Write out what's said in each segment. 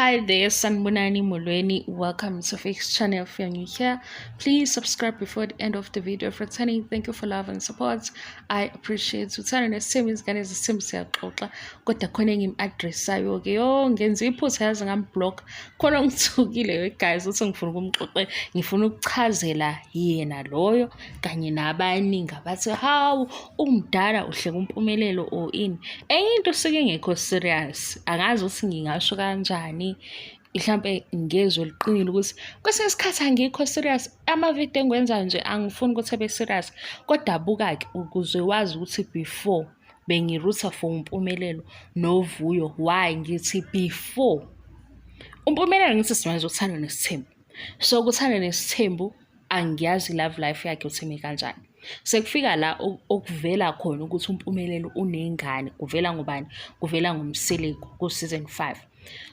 Hi there, Sanibonani Molweni. Welcome to Fix Channel. If you're new here, please subscribe before the end of the video. If returning, thank you for love and support. I appreciate. Uthando nesithembu, izingane zesithembu siyaxoxa, kodwa khona engim-addressayo ke, yo, ngenza iphutha yazi, ngamblock khona ngithukile we guys ukuthi ngifuna ukumxoxela, ngifuna ukuchazela yena loyo kanye nabaningi abathi hawu, umdala uhleka uMpumelelo or ini. Enye into suke ingekho serious, angazi ukuthi ngingasho kanjani, mhlampe ngezwe liqinile ukuthi kwesinye isikhathi angikho serious. Amavidiyo engiwenzayo nje angifuni ukuthi abe serious, kodwa buka-ke ukuze wazi ukuthi before bengirutha for uMpumelelo noVuyo. Why ngithi before uMpumelelo? Ngithi simazi uThando Nesithembu. So kuThando Nesithembu angiyazi love life yakhe utheme kanjani. Sekufika la okuvela khona ukuthi uMpumelelo unengane, kuvela ngobani? Kuvela ngoMseleku ku-season 5.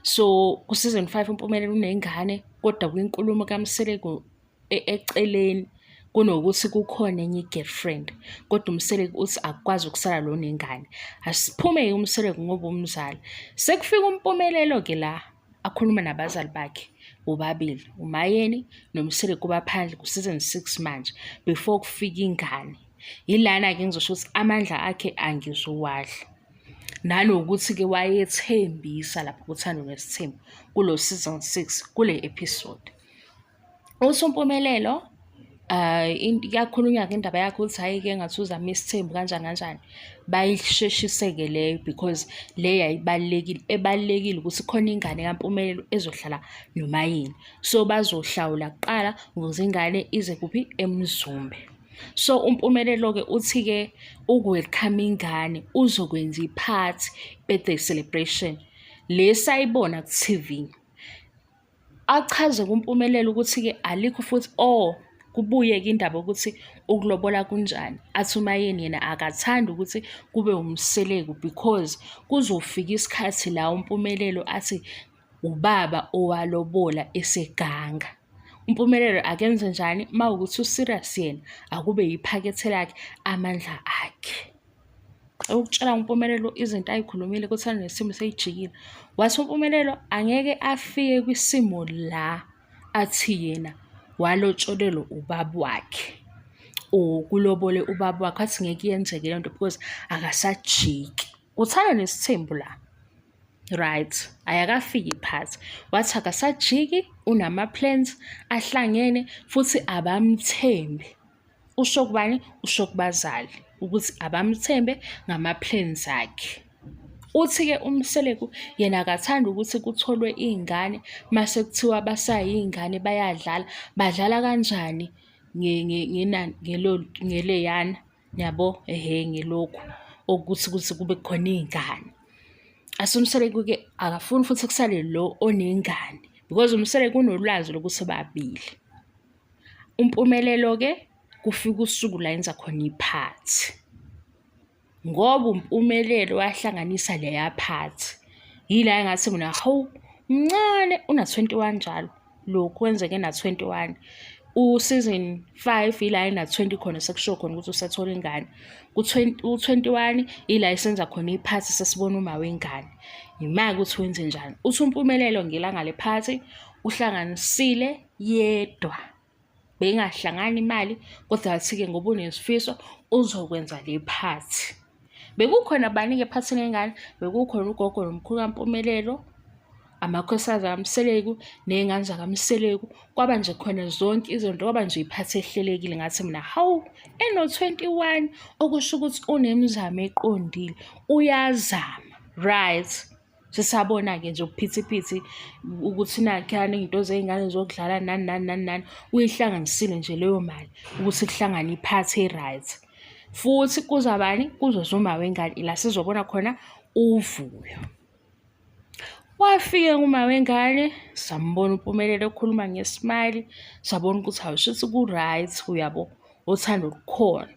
So ku-season 5 uMpumelelo unengane, kodwa kwinkulumo kaMseleku eceleni kunokuthi kukhona enye i-girlfriend, kodwa uMseleku uthi akukwazi ukusala lo nengane. Asiphume-ke uMseleku ngoba umzali. Sekufika uMpumelelo-ke la akhuluma nabazali bakhe bobabili, uMayeni noMseleku, kuba phandle ku-season 6 manje before kufika ingane. Yilana-ke ngizosho ukuthi amandla akhe angizuwadla, nanokuthi-ke wayethembisa lapho kuThando Nesithembu kulo season 6 kule episode. Uthi uMpumelelo kuyakhulunywa-ke indaba yakhe ukuthi hhayi-ke ngathi uzama isithembu kanjani kanjani. Bayisheshise-ke leyo because le yayibalulekile, ebalulekile ukuthi khona ingane kaMpumelelo ezohlala noMayeni. So bazohlawula kuqala ukuze ingane ize kuphi? EMzumbe. So uMpumelelo-ke uthi-ke uku-welcome ingane uzokwenza iphathi, birthday celebration le sayibona ku-TV. Achaze kuMpumelelo ukuthi-ke alikho futhi, oh, kubuye-ke indaba yokuthi ukulobola kunjani. Athi uMayeni yena akathandi ukuthi kube uMseleku because kuzofika isikhathi la uMpumelelo athi ubaba owalobola eseganga. UMpumelelo akenze njani? Uma wukuthi u-serious yena, akube yiphakethe lakhe, amandla akhe. Ukutshela uMpumelelo izinto ay'khulumile kuThando Nesimo seyijikile. Wathi uMpumelelo angeke afike kwisimo la athi yena walotsholelwa ubaba wakhe or kulobole ubaba wakhe, wathi ngeke iyenzeke leyo nto because akasajiki. Uthando Nesithembu la. Right, ayakafiki iphathi. Wathi akasajiki, unama-plans ahlangene futhi abamthembi. Usho kubani? Usho kubazali ukuthi abamthembe ngama-plans akhe. Uthi-ke uMseleku yena akathandi ukuthi kutholwe iy'ngane mase kuthiwa basayiy'ngane bayadlala. Badlala kanjani ngeleyana, yabo, ehhe, ngelokhu okuthi kuze kube khona iy'ngane. Ase uMseleku-ke akafuni futhi kusale lo onengane because uMseleku unolwazi lokuthi babili. UMpumelelo-ke kufika usuku la enza khona iphathi. Ngoba uMpumelelo wahlanganisa leya phathi. Yila engathi mina hawu, mncane una-21 njalo, lokhu kwenzeke ena-21. U-season 5 ila ena-20 khona, sekushiwo khona ukuthi usethola ingane. Ku-21 ila esenza khona iphathi, sesibona uma wengane. Yima-ke ukuthi wenze njani. Uthi uMpumelelo ngelanga lephathi uhlanganisile yedwa. Beyingahlangani imali, kodwa wathi-ke ngoba unesifiso uzokwenza le phathi. Bekukhona bani-ke ephathini yengane? Bekukhona ugogo nomkhulu kaMpumelelo, amakhosikazi akaMseleku ney'ngane zakaMseleku. Kwaba nje khona zonke izinto, kwaba nje iphathi ehlelekile. Ngathi mina hawu, eno-21 okusho ukuthi unemizamo eqondile, uyazama, right. Sisabona-ke nje ubuphithiphithi ukuthi nakhuyana iy'nto zey'ngane zokudlala nani nani nani nani. Uyihlanganisile nje leyo mali ukuthi kuhlangane iphathi e-right. Futhi kuza bani? Kuzoza uma wengane, ila sizobona khona uVuyo. Wafika uma wengane, sambona uMpumelelo ekhuluma nge-smile, sabona ukuthi hawu, shuthi ku-right, uyabo, uthando lukhona.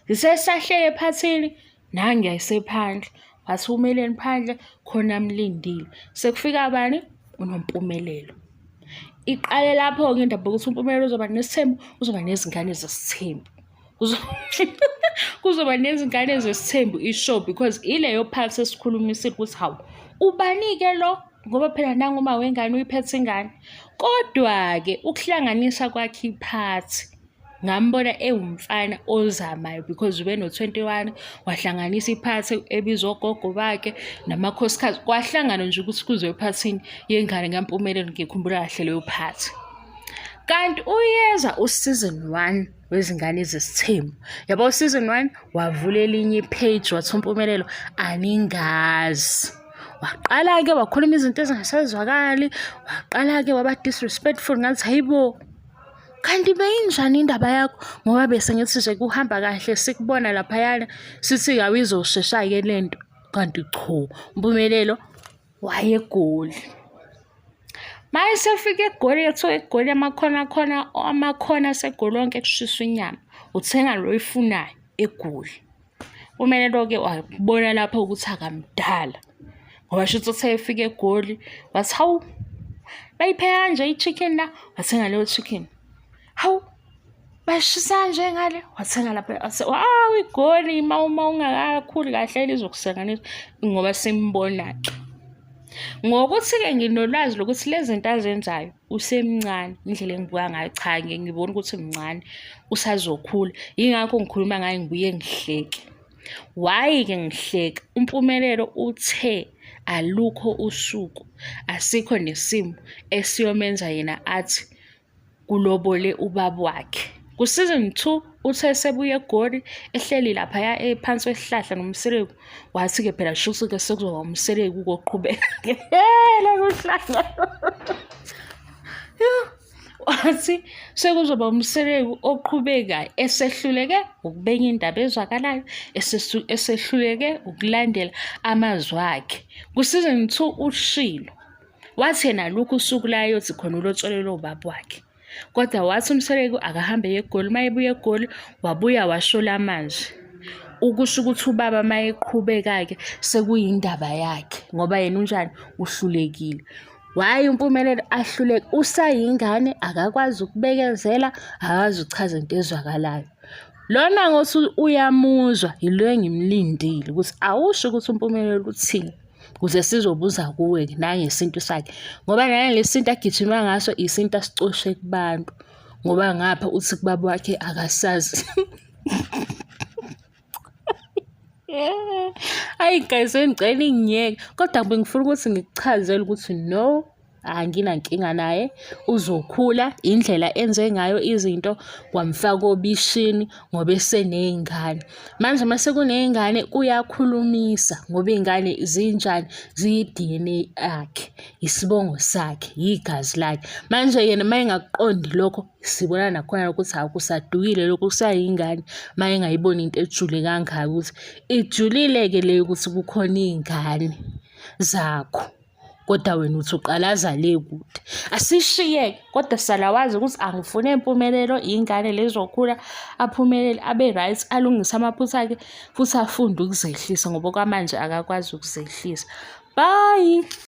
Ngisesahlele ephathini, nangu yayisephandle, wathi umeleni phandle khona amlindile. Sekufika bani? UNompumelelo. Iqale lapho-ke indaba yokuthi uMpumelelo uzoba nesithembu, uzoba nezingane zesithembu. Kuzoba nezingane zesithembu isho because ileyo part esikhulumisile ukuthi hawu, ubani-ke lo? Ngoba phela nangu uma wengane uyiphethe ingane. Kodwa-ke ukuhlanganisa kwakhe iphathi ngambona ewumfana ozamayo because ube no-21 wahlanganisa iphathi ebizwa ogogo bakhe namakhosikazi kwahlangana nje ukuthi kuze ephathini yengane kaMpumelelo ngikhumbula kahle leyo phathi. Kanti uyeza u-season 1 wezingane zesithembu. Yabo season 1 wavula elinye i-page wathi uMpumelelo aningazi. Waqala-ke wakhuluma izinto ezingasazwakali, waqala-ke waba disrespectful ngathi hayibo. Kanti beyinjani indaba yakho ngoba bese ngithi nje kuhamba kahle sikubona laphayana sithi awizoshesha-ke le nto kanti cho uMpumelelo wayeGoli. Mayesefika eGoli kuthiwa eGoli amakhona khona amakhona aseGoli onke kushiswa inyama uthenga lo oyifunayo eGoli. Umpumelelo-ke wabona lapho ukuthi akamdala ngoba shuthi uthe efika eGoli wathi hawu bayipheka kanje i-chicken la wathenga leyo chicken. Hawu bashisa kanje ngale wathenga lapha wawu iGoli uma ungakakhuli kahle lizokusanganisa ngoba simbona-ke. Ngokuthi-ke nginolwazi lokuthi lezi zinto azenzayo usemncane indlela engibuka ngayo cha ngike ngibone ukuthi mncane usazokhula yingakho ngikhuluma ngaye ngibuye ngihleke. Why-ke ngihleka? UMpumelelo uthe alukho usuku asikho nesimo esiyomenza yena athi kulobole ubaba wakhe. Ku-season 2 uthe esebuya eGoli ehleli laphaya ephansi kwesihlahla noMseleku wathi-ke phela shuthi-ke sekuzoba uMseleku koqhubeka lolu hlahla wathi sekuzoba uMseleku oqhubekayo esehluleke ukubeka indaba ezwakalayo esehluleke ukulandela amazwi akhe. Ku-season 2 ushilo Wathi yena alukho usuku la ayothi khona ulotsholelwe ubaba wakhe. Kodwa wathi uMseleku akahambe eye eGoli, uma ebuya eGoli wabuya washo la mazwi. Ukusho ukuthi ubaba uma eqhubeka-ke sekuyindaba yakhe ngoba yena unjani uhlulekile. Why uMpumelelo ahluleke? Usayingane akakwazi ukubekezela, akakwazi ukuchaza into ezwakalayo. Lona ngothi uyamuzwa yilo engimlindile ukuthi awusho ukuthi uMpumelelo uthini. Ukuze sizobuza kuwe-ke nangesintu sakhe ngoba nalesi sintu agijima ngaso isintu asicoshe kubantu ngoba ngapha uthi kubaba wakhe akasazi. Ayi guys bengicela ingiyeke kodwa bengifuna ukuthi ngikuchazele ukuthi no anginankinga naye uzokhula indlela enze ngayo izinto kwamfaka obishini ngoba eseney'ngane manje uma sekuney'ngane kuyakhulumisa ngoba iy'ngane zinjani ziyi-D_N_A yakhe isibongo sakhe yigazi lakhe manje yena uma engakuqondi lokho sibona nakhona ukuthi hawu kusadukile lokhu kusayingane uma engayiboni into ejule kangaka ukuthi ijulile-ke le yokuthi kukhona iy'ngane zakho. Kodwa wena uthi uqalaza le kude. Asishiyeke kodwa sala wazi ukuthi angifune impumelelo ingane lezokhula aphumelele abe right alungise amaphutha akhe futhi afunde ukuzehlisa ngoba okwamanje akakwazi ukuzehlisa. Bye.